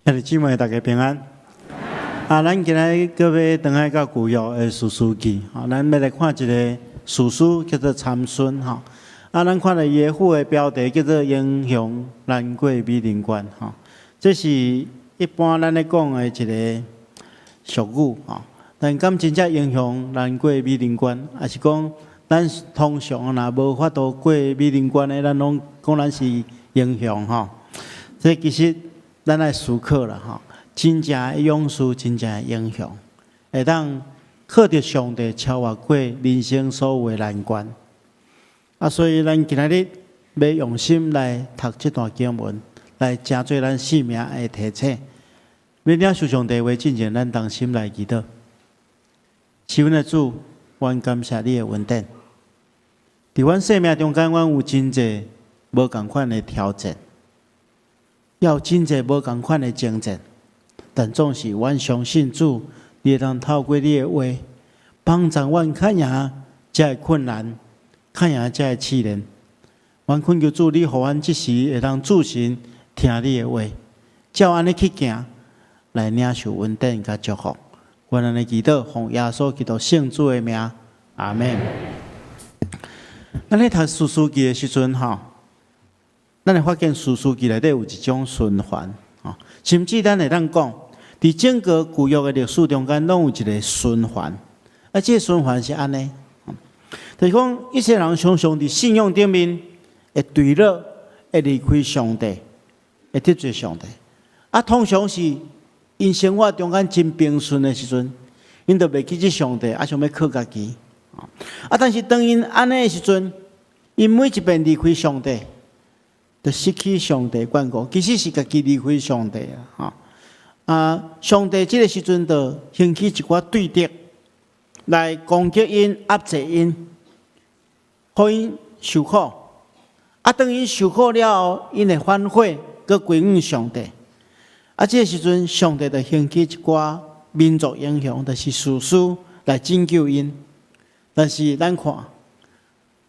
兄弟姊妹，大家平安。啊，咱今仔閣欲轉來到舊約的士師記，吼，咱欲來看一个士師叫做參孫，吼。啊，咱看著伊的副的標題叫做英雄難過美人關，吼。這是一般咱咧講的一个俗語，吼。但敢真正英雄難過美人關，抑是講咱通常若無法度過美人關的，咱攏講咱是英雄，吼。這其實咱愛思考啦，吼。真正的勇士，真正的英雄，會當靠著上帝超越過人生所有的難關。啊，所以咱今仔日欲用心來讀這段經文，來成做咱生命的提醒。欲領受上帝話進前，咱同心來祈禱。是阮的主，阮感謝你的恩典。佇阮生命中間，阮有真濟無仝款的挑戰，也有真濟無仝款的爭戰。但總是阮相信主，你會當透過你的話，幫助阮較贏這个困難，較贏這个試煉。阮懇求主，你予阮這時會當注神聽你的話，照按呢去行，來領受恩典佮祝福。阮按呢祈禱，奉耶穌基督聖子的名，阿門。咱咧讀士師記的時陣，吼，咱會發現士師記內底有一種循環，吼，甚至咱會當講，佇整個舊約的歷史中間，攏有一个循環。啊，這个循環是按呢，就是講以色列人常常佇信仰頂面會墜落，會離開上帝，會得罪上帝。啊，通常是𪜶生活中間真平順的時陣，𪜶就袂記得上帝，啊，想欲靠家己。啊，但是當𪜶按呢的時陣，𪜶每一遍離開上帝，就失去上帝眷顧，其實是家己離開上帝啊！吼啊，上帝這个時陣就興起一寡對敵來攻擊𪜶、壓制𪜶，予𪜶受苦。啊，當𪜶受苦了後，𪜶會反悔，閣歸向上帝。啊，這个時陣上帝就興起一寡民族英雄，就是士師來拯救𪜶。但是咱看，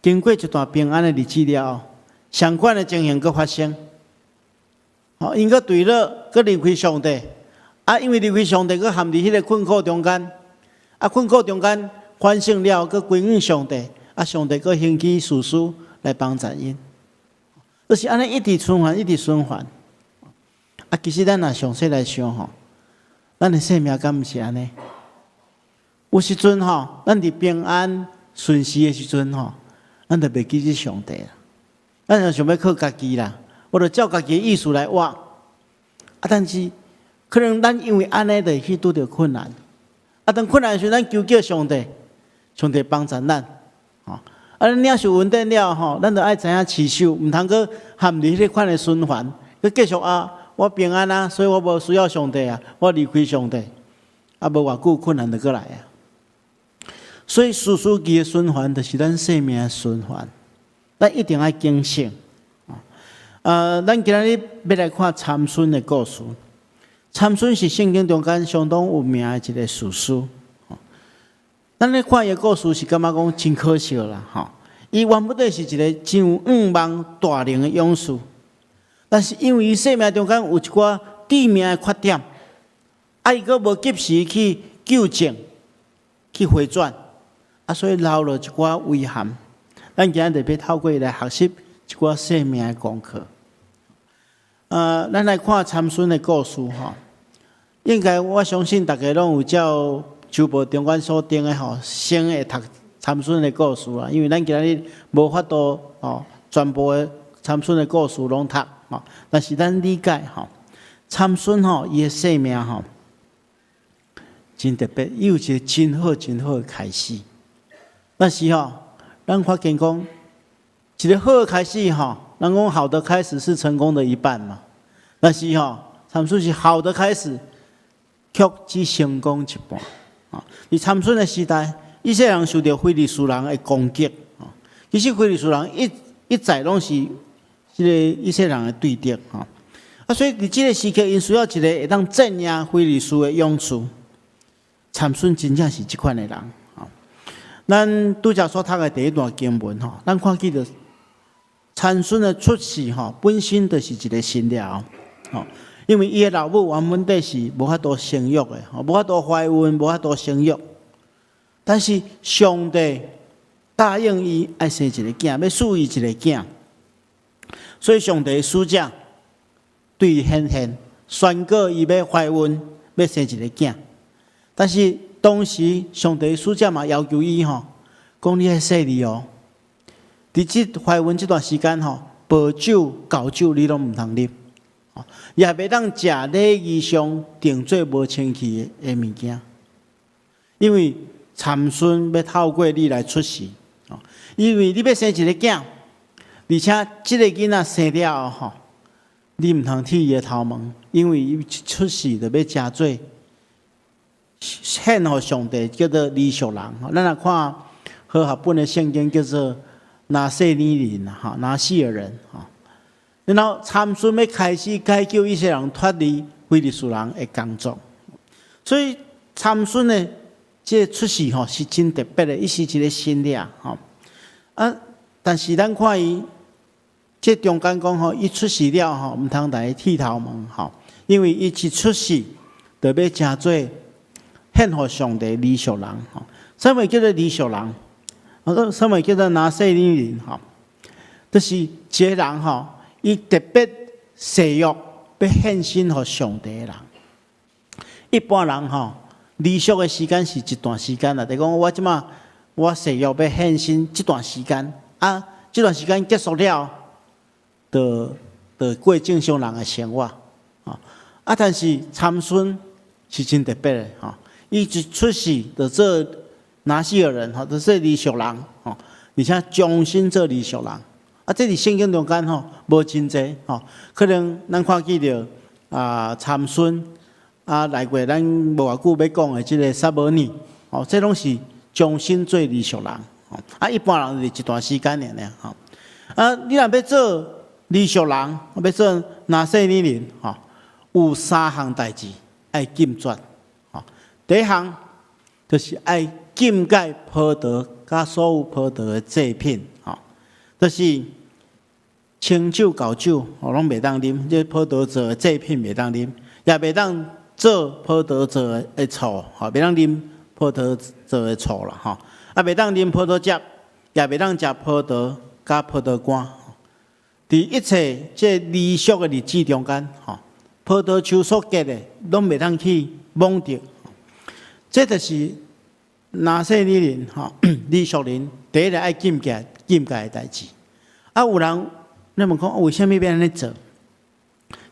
經過一段平安的日子了後，相款的情形閣發生。吼，𪜶閣墜落，閣離開上帝。啊，因為離開上帝，閣陷佇彼个困苦中間。啊，困苦中間反省了，閣歸向上帝。啊，上帝閣興起士師來幫助𪜶。就是按呢一直循環，一直循環。啊，其實咱若詳細來想吼，咱的生命敢毋是按呢？有時陣吼，咱佇平安順遂的時陣吼，咱就袂記得上帝啦。咱就想欲靠家己啦，我就照家己的意思來活。啊，但是可能咱因為按呢，就會去拄著困難。啊，當困難的時陣，咱求叫上帝，上帝幫助咱。吼，啊，咱領受恩典了吼，咱就愛知影持守，毋通閣陷佇彼个款的循環，閣繼續啊，我平安啊，所以我無需要上帝啊，我離開上帝，啊，無偌久困難就閣來啊。所以士師記的循環就是咱生命的循環，咱一定愛警醒。咱今仔日欲來看參孫的故事。參孫是聖經中間相當有名的一个士師。咱咧看伊的故事是感覺講真可惜啦，吼！伊原本是一个真有願望、大能的勇士，但是因為伊生命中間有一寡致命的缺點，啊，伊閣無及時去糾正、去回轉。啊，所以留落一寡遺憾。咱今仔日欲透過伊來學習一寡生命的功課。咱來看參孫的故事吼。應該我相信大家攏有照周報中間所登的吼，先會讀參孫的故事啊。因為咱今仔日無法度吼，全部的參孫的故事攏讀吼。但是咱理解吼，參孫吼，伊的生命吼，真特別，伊有一個真好真好的開始。但是吼，咱發現講，一个好的開始吼，人講好的開始是成功的一半嘛。但是吼，參孫是好的開始，卻只成功一半。啊，佇參孫的時代，以色列人受著非利士人的攻擊。其實非利士人一一再攏是這个以色列人的對敵。吼，啊，所以佇這个時刻，𪜶需要一个會當戰贏非利士的勇士。參孫真正是這款的人。咱拄才所讀的第一段經文吼，咱看見著參孫的出世吼，本身就是一个神療。吼，因為伊的老母原本底是無法度生育的，無法度懷孕，無法度生育。但是上帝答應伊愛生一個囝，欲賜伊一個囝，所以上帝使者對伊顯現，宣告伊欲懷孕，欲生一個囝。但是當時上帝使者嘛要求伊吼，講你愛細膩哦，佇這懷孕這段時間吼，白酒、厚酒你攏毋通啉，也袂當食禮儀上定做無清氣的物件，因為參孫欲透過你來出世，因為你欲生一个囝，而且這个囡仔生了後吼，你毋通剃伊的頭毛，因為伊出世就欲成做獻予上帝，叫做離俗人。咱若看和合本的聖經叫做拿細耳人，哈，拿細耳人，哈。然後參孫欲開始解救以色列人脫離非利士人的工作，所以參孫的這個出世吼是真特別的，伊是一个神跡吼。啊，但是咱看伊這中間講吼，伊出世了吼，毋通來剃頭毛吼，因為伊一出世就欲成做獻予上帝離俗人吼。啥物叫做離俗人？啊，啥物叫做拿細耳人吼？就是一个人吼，伊特別誓約欲獻身予上帝的人。一般人吼，離俗的時間是一段時間啦，就講我這馬我誓約欲獻身這段時間，啊，這段時間結束了，就過正常人的生活，啊，但是參孫是真特別的，吼，伊一出世就做拿細耳人，吼，就做離俗人，吼，而且終身做離俗人，啊，這佇聖經中間吼無真濟，吼，可能咱看見著啊參孫。啊，來過咱無偌久欲講的這个撒母耳，哦，這攏是終身做離俗人，啊，一般人是一段時間爾爾，吼。啊，你若欲做離俗人，欲做拿細耳人，吼，有三項代誌愛禁絕，吼。第一項就是愛禁戒葡萄佮所有葡萄的製品，吼，就是清酒、厚酒，吼，攏袂當啉，這葡萄做的製品袂當啉，也袂當做葡萄做的醋，吼，袂當啉葡萄做的醋啦，吼，啊，袂當啉葡萄汁，也袂當食葡萄佮葡萄乾。佇一切這離俗的日子中間，吼，葡萄樹所結的，攏袂當去摸著。這就是拿細耳人，吼，離俗人第一个愛禁戒的代誌。啊，有人你問講，為啥物欲按呢做？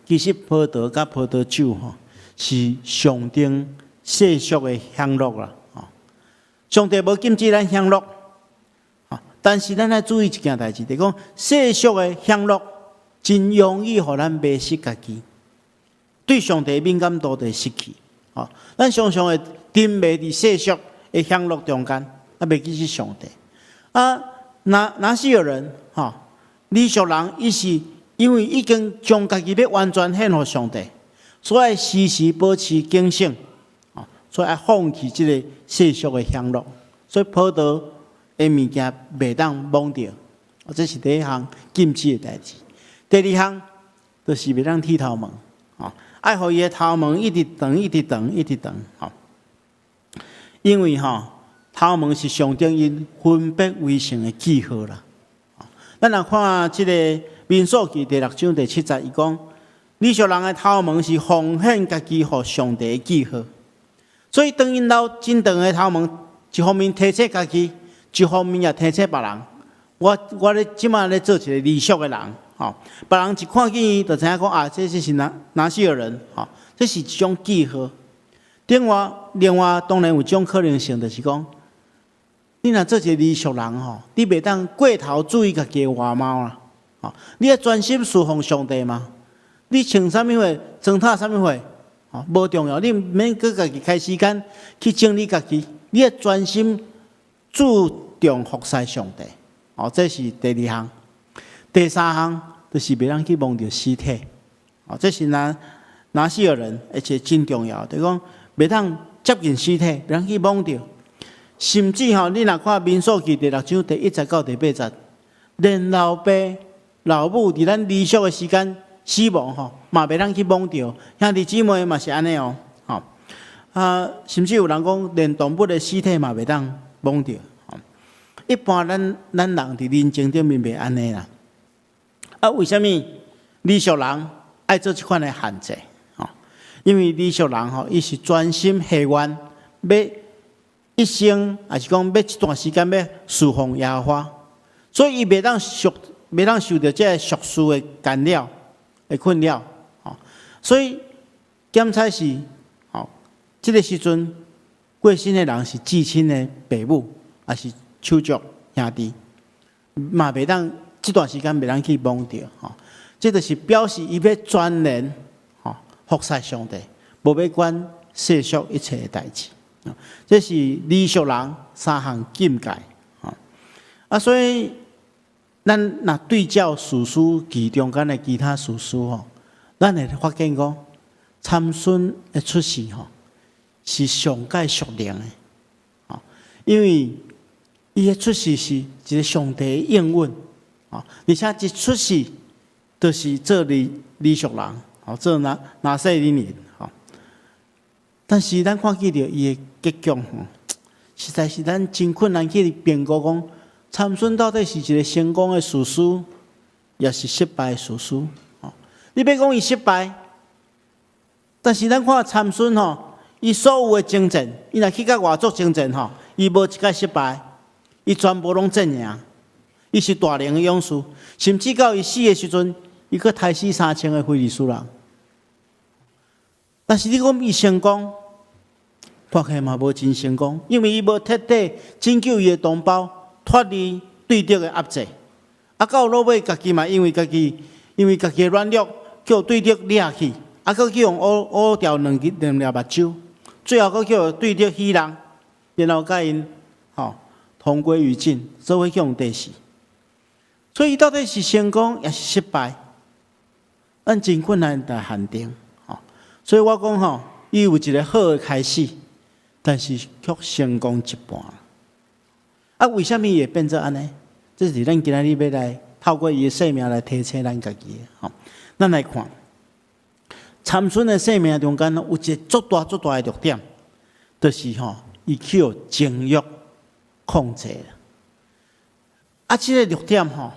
其實葡萄佮葡萄酒，吼，是象徵世俗的享樂啦，吼！上帝無禁止咱享樂，但是咱愛注意一件代誌，就是講世俗的享樂真容易予咱迷失家己，對上帝敏感度就會失去。吼，咱常常會沉迷佇世俗的享樂中間，啊，袂記得上帝。啊，拿細耳人，吼，離俗人，伊是因為已經將家己欲完全獻予上帝。所以時時保持警醒，所以愛放棄這个世俗的享樂。所以葡萄的物件袂當摸著，這是第一項禁止的代誌。第二項就是袂當剃頭毛，愛予伊的頭毛一直長、一直長、一直長，吼。因為吼頭毛是象徵𪜶分別為聖的記號啦。咱若看這个民數記第六章第七節，伊講，離俗人的頭毛是奉獻家己予上帝的記號，所以當𪜶留真長的頭毛，一方面提醒家己，一方面也提醒別人。我咧這馬咧做一个離俗的人，吼，別人一看見伊，就知影講啊，這是拿細耳人，吼，這是一種記號。另外，當然有一種可能性，就是講，你若做一个離俗人吼，你袂當過頭注意家己的外貌啦，吼，你愛專心侍奉上帝嘛。你穿啥物貨，妝頭啥物貨，吼，無重要。你毋免閣家己開時間去整理家己，你愛專心注重服侍上帝。哦，這是第二項。第三項就是袂當去摸著屍體。哦，這是拿細耳人，而且真重要，就是講袂當接近屍體，袂當去摸著。甚至吼，你若看民數記第六章第一節到第八節，連老爸老母佇咱離俗的時間死亡吼，嘛袂當去摸著。兄弟姊妹嘛是按呢哦，吼啊，甚至有人講，連動物的屍體嘛袂當摸著。一般咱人佇人情頂面袂按呢啦。啊，為啥物異族人愛做這款的限制？吼，因為異族人吼，伊是專心下願，欲一生，抑是講欲一段時間欲事奉耶和華，所以伊袂當受著這个俗事的干擾的困擾，吼。所以檢採是，吼，這个時陣過身的人是至親的爸母，抑是手足兄弟，嘛袂當這段時間袂當去摸著，吼。這就是表示伊欲專研，吼，服侍上帝，無欲管世俗一切的代誌。這是異族人三項禁戒，吼。啊，所以咱若對照士師記中間的其他士師吼，咱會發現講，參孫的出世吼，是上蓋屬靈的，吼，因為伊的出世是一个上帝的應允，吼，而且一出世就是做異族人，吼，做拿細耳人，吼。但是咱看見著伊的結局，吼，實在是咱真困難去評估講，參孫到底是一个成功的士師，抑是失敗的士師？吼，你欲講伊失敗，但是咱看參孫吼，伊所有的征戰，伊若去佮外族征戰吼，伊無一擺失敗，伊全部攏戰贏，伊是大能的勇士，甚至到伊死的時陣，伊閣刣死3000个非利士人。但是你講伊成功，看起來嘛無真成功，因為伊無徹底拯救伊的同胞脫離對敵的壓制，啊，到落尾家己嘛，因為家己的軟弱，叫對敵掠去，啊，閣去予挖掉兩粒目睭，最後閣叫對敵戲弄，然後共𪜶吼同歸於盡，做伙去予綴死。所以伊到底是成功抑是失敗，咱真困難來判定。吼，所以我講吼，伊有一个好的開始，但是卻成功一半。啊，為啥物會變做按呢？這是咱今仔日欲來透過伊的生命來提醒咱家己的。吼，咱來看，參孫的生命中間有一個足大足大的弱點，就是吼，伊去予情慾控制。啊，這个弱點吼，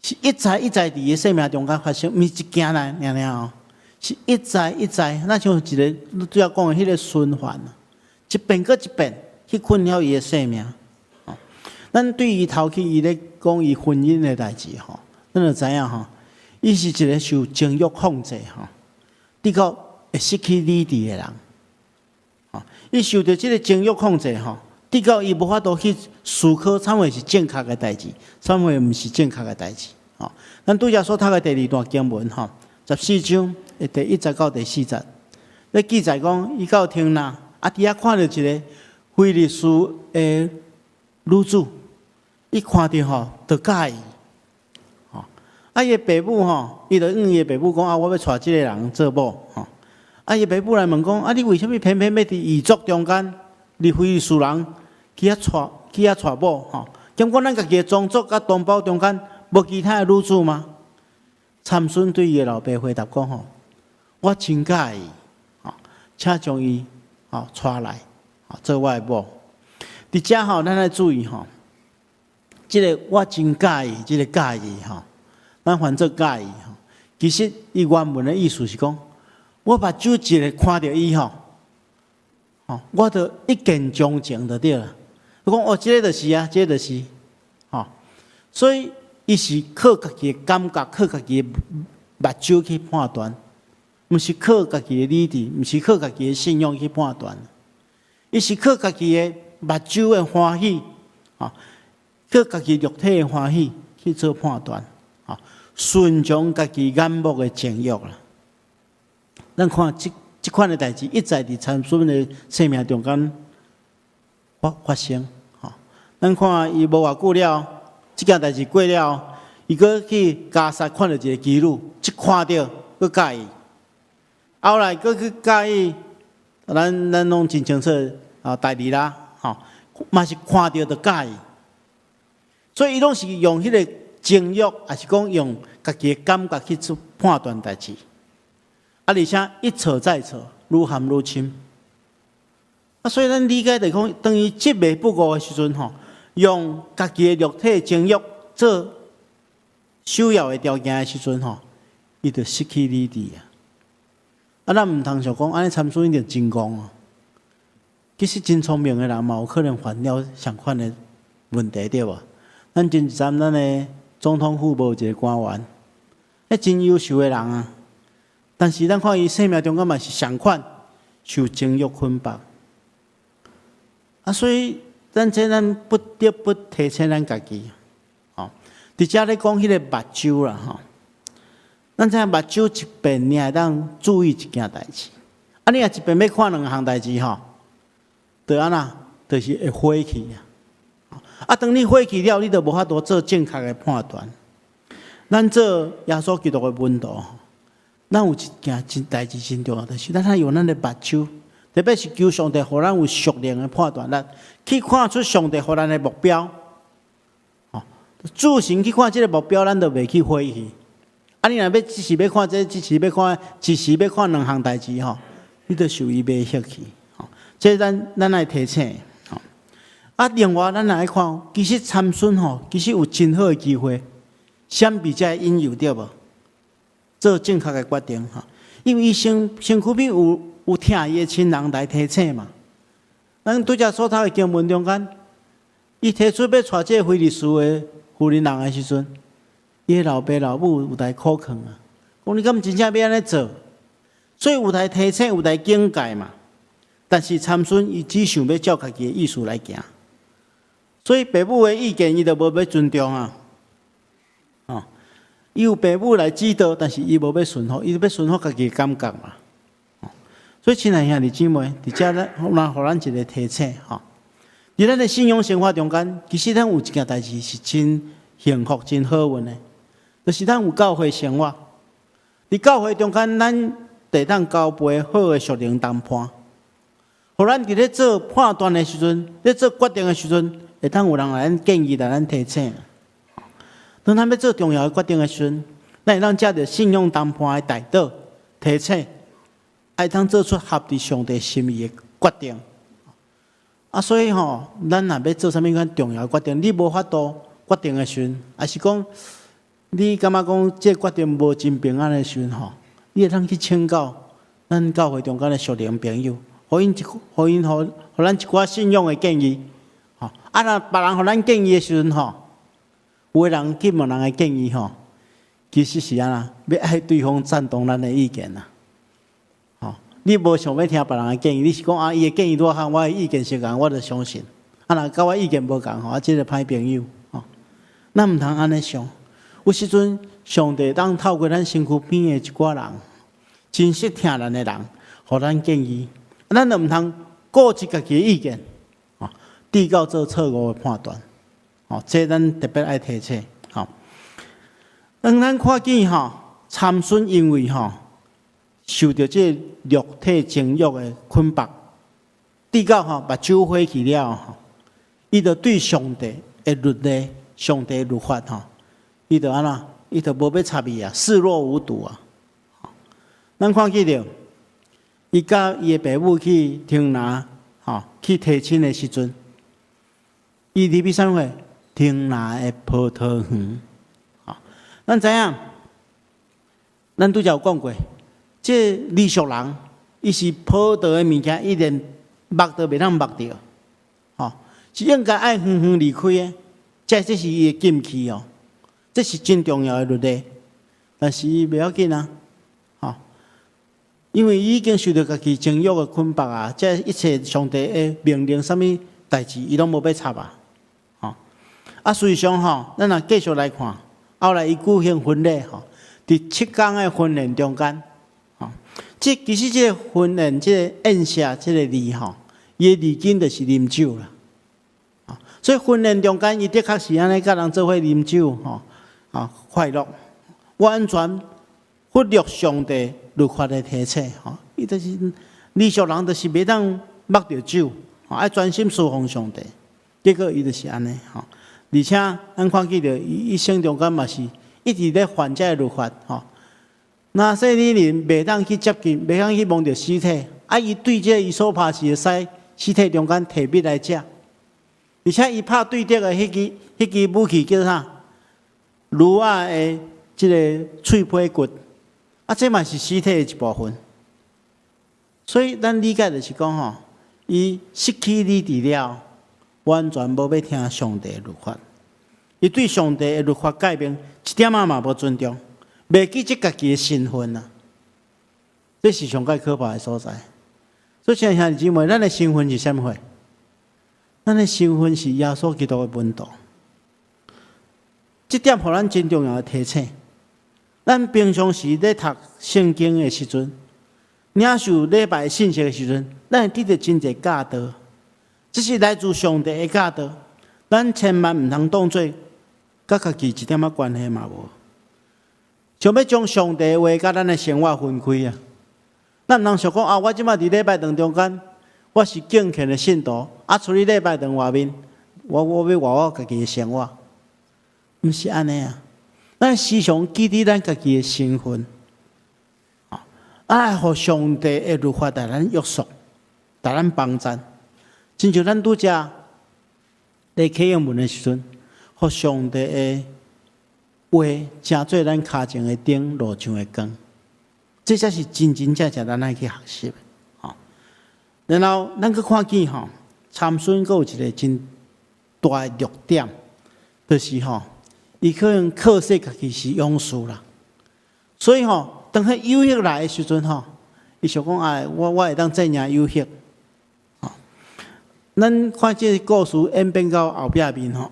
是一再一再佇伊的生命中間發生，毋是一件爾爾哦，是一再一再，那像一个拄才講的彼個循環，一遍閣一遍去困擾伊的生命。咱對伊頭去伊咧講伊婚姻的代誌吼，咱就知影吼，伊是一个受情慾控制吼，的確會失去理智的人。吼，伊受著這个情慾控制吼，直到伊無法度去思考，啥物是正確的代誌，啥物毋是正確的代誌。吼，咱拄才所讀的第二段經文吼，14章的第1節到第4節，咧記載講，伊到亭拿，啊，佇遐看著一个非利士的女子，伊看著吼，就佮意。吼，啊，伊的爸母吼，伊就向伊的爸母講啊，我欲娶這个人做某吼。啊，伊爸母來問講，啊，你為啥物偏偏欲佇異族中間，佇非利士人去遐娶某吼？敢講咱家己的宗族佮同胞中間無其他的女子嗎？參孫對伊的老爸回答講吼，我真佮意，吼，請將伊吼娶來，做我的某。佇遮吼，咱愛注意吼，這个我真佮意，這个佮意吼，咱翻做佮意吼。其實伊原文的意思是講，我目睭一个看著伊吼，吼，我就一見鍾情就對了。我講哦，這个就是啊，這个就是，吼，所以伊是靠家己的感覺，靠家己的目睭去判斷，毋是靠家己的理智，毋是靠家己的信仰去判斷，伊是靠家己的目睭的歡喜，吼，靠家己肉體的歡喜去做判斷，吼，順從家己眼目的情慾啦。咱看這款的代誌，一再佇參孫的生命中間發生，吼。咱看伊無偌久了，這件代誌過了，伊閣去迦薩看著一个妓女，一看著閣佮意，後來閣去佮意，咱攏真清楚啊，大利拉，吼，嘛是看著就佮意，所以伊攏是用彼个情慾，抑是講用家己的感覺去做判斷代誌。啊，而且一錯再錯，愈陷愈深。啊，所以咱理解就講，當伊執迷不悟的時陣吼，用家己的肉體情慾做首要的條件的時陣吼，伊就失去理智啊！啊，咱毋通想講，按呢參孫一定真戇哦。其實真聰明的人嘛，有可能犯了相款的問題，對無？咱前一陣咱的總統府無一個官員，彼真優秀的人啊，但是咱看伊生命中間嘛是相款受情慾捆綁。啊，所以咱這咱不得不提醒咱家己，吼。佇遮咧講彼個目睭啦，吼。咱知影目睭一邊爾會當注意一件代誌，啊，你若一邊欲看兩項代誌吼，就按怎，就是會火去啊。啊，當你火去了，你就無法度做正確的判斷。咱做耶穌基督的門徒，咱有一件真代誌真重要，就是咱愛用咱的目睭，特別是求上帝予咱有屬靈的判斷力，去看出上帝予咱的目標。吼，注神去看這個目標，咱就袂去火去。啊，你若欲一時欲看這個，一時欲看，一時欲看兩項代誌吼，你就受伊迷惑去。吼，這咱愛提醒。吼，啊，另外咱來看，其實參孫吼，其實有真好的機會，閃避這个引誘，對無？做正確的決定吼，因為伊身軀邊有聽伊的親人來提醒嘛。咱拄才所讀的經文中間，伊提出欲娶這個非利士的婦人的時陣，伊的老爸老母有來苦勸啊，講你敢真正欲按呢做？所以有來提醒，有來警戒嘛。但是參孫伊只想欲照家己的意思來行，所以爸母的意見伊就無欲尊重啊。哦，伊有爸母來指導，但是伊無欲順服，伊欲順服家己的感覺嘛。所以親愛兄弟姊妹，佇遮咱咱予咱一個提醒吼。佇咱的信仰生活中間，其實咱有一件代誌是真幸福、真好運的，就是咱有教會生活。佇教會中間，咱會當交陪好的屬靈同伴，予咱佇咧做判斷的時陣，咧做決定的時陣，會當有人來咱建議、來咱提醒。當咱欲做重要的決定的時陣，咱會當藉著信仰同伴的代禱提醒，會當做出合佇上帝心意的決定。啊，所以吼，咱若欲做啥物款重要的決定，你無法度決定的時陣，抑是講你感覺講這個決定無真平安的時陣吼，你會當去請教咱教會中間的屬靈朋友，予𪜶予咱一寡信仰的建議。吼，啊，若別人予咱建議的時陣吼，有的人去問人的建議吼，其實是按怎，欲愛對方贊同咱的意見啦。吼，你無想欲聽別人的建議，你是講啊，伊的建議拄好，我的意見相仝，我就相信。啊，若佮我意見無仝吼，啊，這個歹朋友吼，咱毋通按呢想。有時陣，上帝當透過咱身軀邊的一寡人，真實疼咱的人，予咱建議，咱就毋通固執家己的意見，吼，直到做錯誤的判斷。吼，這咱特別愛提醒。吼，當咱看見吼，參孫因為吼受著這個肉體情慾的捆綁，直到吼目睭花去了吼，伊就對上帝的律例、上帝的律法吼，伊就按怎？伊就無欲插伊啊，視若無睹啊。咱看見著，伊佮伊的爸母去亭拿吼去提親的時陣，伊入去啥物貨？亭拿的葡萄園。吼，咱知影，咱拄才有講過，這異族人，伊是葡萄的物件，伊連目都袂當目著，吼，是應該愛遠遠離開的。這是伊的禁區哦，這是真重要的律例。但是伊袂要緊啊，吼，因為伊已經受著家己情慾的捆綁啊，這一切上帝的命令，啥物代誌，伊攏無欲插啊，吼。啊，事實上吼，咱若繼續來看，後來伊舉行婚禮吼，佇7工的婚宴中間，吼，這其實這個婚宴，這個宴席，這個字吼，伊的字根就是啉酒啦，所以婚宴中間，伊的確是按呢，佮人做伙啉酒，吼，啊，快樂，完全忽略上帝律法的提醒，吼，伊就是異族人，就是袂當目著酒，愛專心侍奉上帝。結果伊就是按呢，吼。而且咱看見著伊一生中間嘛是一直咧犯這个律法，吼。拿細耳人袂當去接近，袂當去摸著屍體。啊，伊對這伊所拍死的屍屍體中間提物來食，而且伊拍對著的彼支武器叫啥？驢仔的這个喙皮骨，啊，這嘛是屍體的一部分。所以咱理解就是講吼，伊失去理智了，完全無欲聽上帝的律法。伊對上帝的律法誡命一點仔嘛無尊重，袂記這家己的身份啊！這是上蓋可怕的所在。所以，親愛兄弟姊妹，咱的身份是啥物貨？咱的身份是耶穌基督的門徒。這點予咱真重要的提醒。咱平常時咧讀聖經的時陣，領受禮拜信息的時陣，咱會得著真濟教導。這是來自上帝的教導，咱千萬毋通當做佮家己一點仔關係嘛無。想欲將上帝的話佮咱的生活分開啊！咱毋通想講啊，我這擺佇禮拜堂中間，我是敬虔的信徒，啊，出去禮拜堂外面，我欲活我家己的生活，毋是按呢啊！咱時常記得咱家己的身份，啊，予上帝的律法帶咱約束，帶咱幫贊。親像咱拄才咧啟用文的時陣，予上帝的話成做咱跤前的燈，路上的光，這才是真真正正咱愛去學習的。吼，然後咱閣看見吼，參孫閣有一個真大的弱點，就是吼，伊可能靠勢家己是勇士啦，所以吼，當彼誘惑來的時陣吼，伊想講哎，我會當戰贏誘惑。咱看這個故事演變到後壁面吼，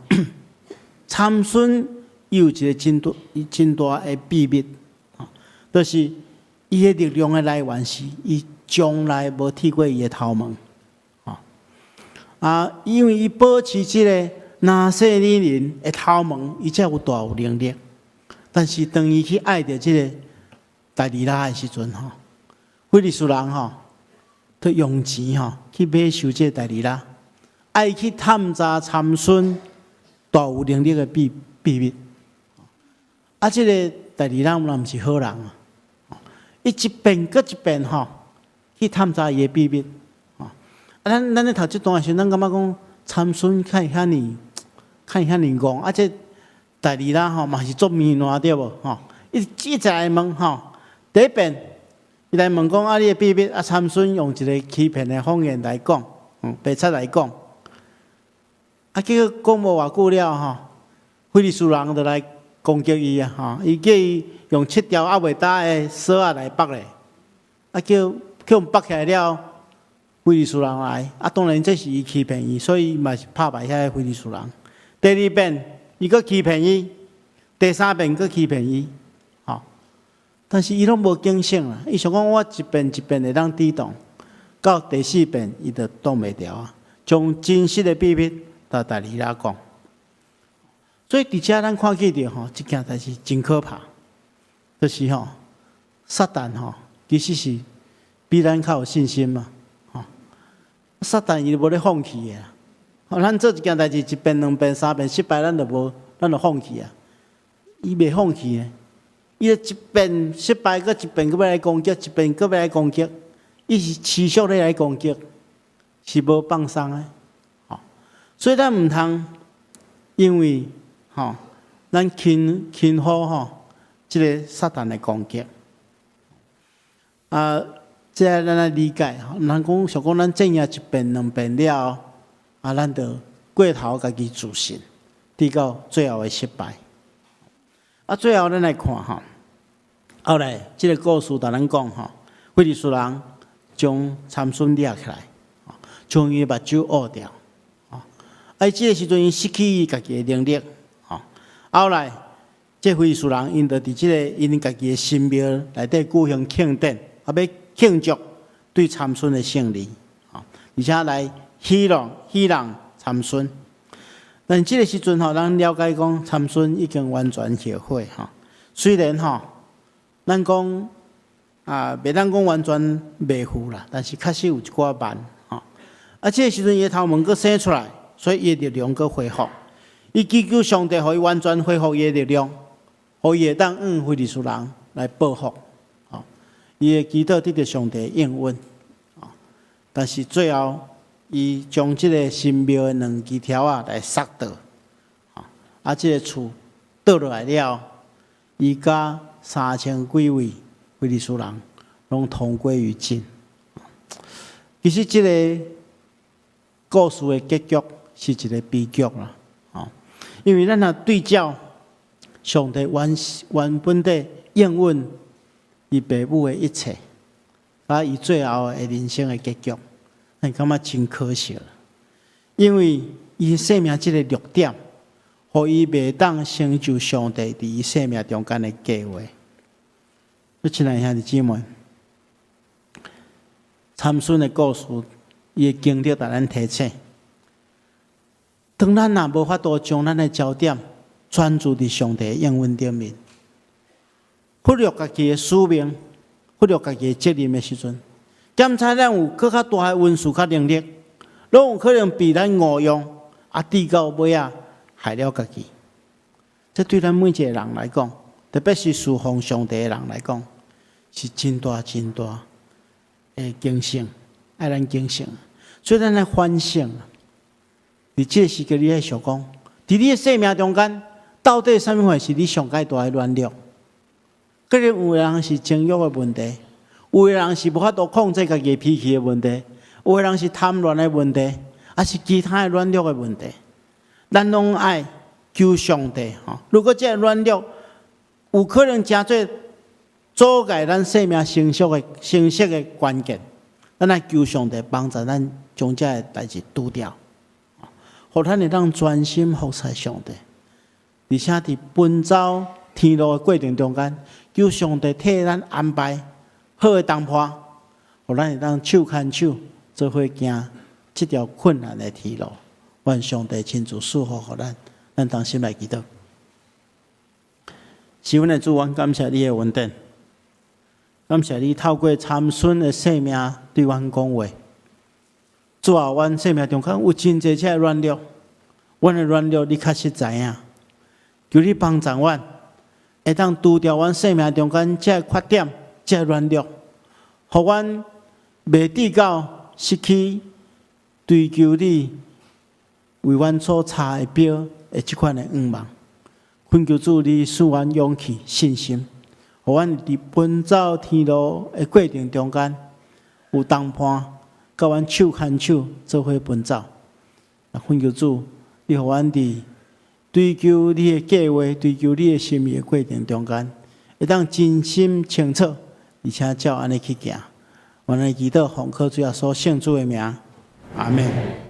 參孫伊有一個真大、真大的秘密，就是伊的力量的來源是伊從來無剃過伊的頭毛，啊，因為伊保持這個拿細耳人的頭毛，伊才有大有能力。但是當伊去愛著這個大利拉的時陣吼，非利士人吼，去用錢吼去買收這個大利拉，愛去探查參孫大有能力的秘密。啊，這個大利拉嘛毋是好人啊！伊一遍閣一遍吼去探查伊的秘密。啊，咱咧讀這段的時陣，咱感覺講參孫較會遐爾，較會遐爾戇。啊，這大利拉吼嘛是足糜爛對無？吼，伊一直來問吼，第一遍伊來問講啊，你的秘密啊，參孫用一個欺騙的謊言來講，白賊來講。啊，結果講無偌久了吼，非利士人就來攻擊伊啊！吼，伊叫伊用七條猶未焦的索仔來縛咧，啊叫予縛起來了，非利士人來，啊當然這是伊欺騙伊，所以伊嘛是拍敗遐个非利士人。第二遍伊閣欺騙伊，第三遍閣欺騙伊，吼，但是伊攏無警醒啦。伊想講我一遍一遍會當抵擋，到第四遍伊就擋袂牢啊，將真實的秘密共大利拉講。所以佇遮咱看見著吼，這件代誌真可怕，就是吼，撒旦吼，其實是比咱較有信心嘛，吼。撒旦伊無咧放棄的，吼，咱做一件代誌一遍、兩遍、三遍失敗，咱就無，咱就放棄啊。伊袂放棄的，伊一遍失敗，閣一遍閣欲來攻擊，一遍閣欲來攻擊，伊是持續咧來攻擊，是無放鬆的，吼。所以咱毋通因為吼，咱輕輕忽吼，這个撒旦的攻擊。啊，這个咱愛理解吼，毋通講想講咱戰贏一遍兩遍了後，啊，咱就過頭家己自信，直到最後的失敗。啊，最後咱來看吼，後來這个故事共咱講吼，非利士人將參孫掠起來，將伊的目睭挖掉。啊，這个時陣伊失去伊家己的能力。後來，這非利士人𪜶就佇這个𪜶家己的神廟內底舉行慶典，啊，欲慶祝對參孫的勝利，而且來戲弄戲弄參孫。但這个時陣吼，咱了解講參孫已經完全後悔吼。雖然吼，咱講啊，袂當講完全袂赴啦，但是確實有一寡慢吼。啊，這个時陣伊的頭毛閣生出來，所以伊的力量閣恢復。伊祈求上帝予伊完全恢復伊的力量，予伊會當向非利士人來報復。伊的祈禱得著上帝應允，但是最後，伊將這个神廟的兩支柱仔來殺倒，啊，這个厝倒落來了，伊佮三千幾位非利士人攏同歸於盡。其實這个故事的結局是一个悲劇啦，吼，因為咱若對照上帝原原本的應允伊爸母的一切，啊，伊最後的人生的結局，咱感覺真可惜。因為伊生命這个弱點，予伊袂當成就上帝佇伊生命中間的計劃。親愛兄弟姊妹，參孫的故事，伊的經歷予咱提醒：當咱若無法度將咱的焦點專注佇上帝的應允頂面，忽略家己的使命，忽略家己的責任的時陣，檢查咱有閣較大的恩賜、較能力，攏有可能被咱誤用，啊，至到尾仔害了家己。這對咱每一個人來講，特別是侍奉上帝的人來講，是真大真大的警醒，愛咱警醒。所以咱來反省，佇這个時間，你愛想講，佇你的生命中間，到底啥物貨是你上蓋大的軟弱？可能有的人是情欲的問題，有的人是無法度控制家己的脾氣的問題，有的人是貪戀的問題，抑是其他的軟弱的問題。咱攏愛求上帝吼。如果這个軟弱有可能成做阻礙咱生命成熟的關鍵，咱愛求上帝幫助咱將這个代誌除掉，予咱會當專心服侍上帝，而且佇奔走天路的過程中間，求上帝替咱安排好的同伴，予咱會當手牽手做伙行這條困難的天路。願上帝親自賜福予咱，咱同心來祈禱。是阮的主，阮感謝你的恩典，感謝你透過參孫的生命對阮講話。主啊，阮生命中間有真濟這个軟弱，阮的軟弱你確實知影。求你幫助阮，會當除掉阮生命中間這个缺點、這個軟弱，予阮袂至到失去追求你為阮所插的標的這款的願望。懇求主，你賜阮勇氣、信心，予阮佇奔走天路的過程中間有同伴，佮阮手牽手做伙奔走。懇求主，你予阮佇追求你的計劃、追求你的心意的過程中間，會當真心清楚，而且照按呢去行。阮來祈禱，奉靠主耶穌聖子的名，阿門。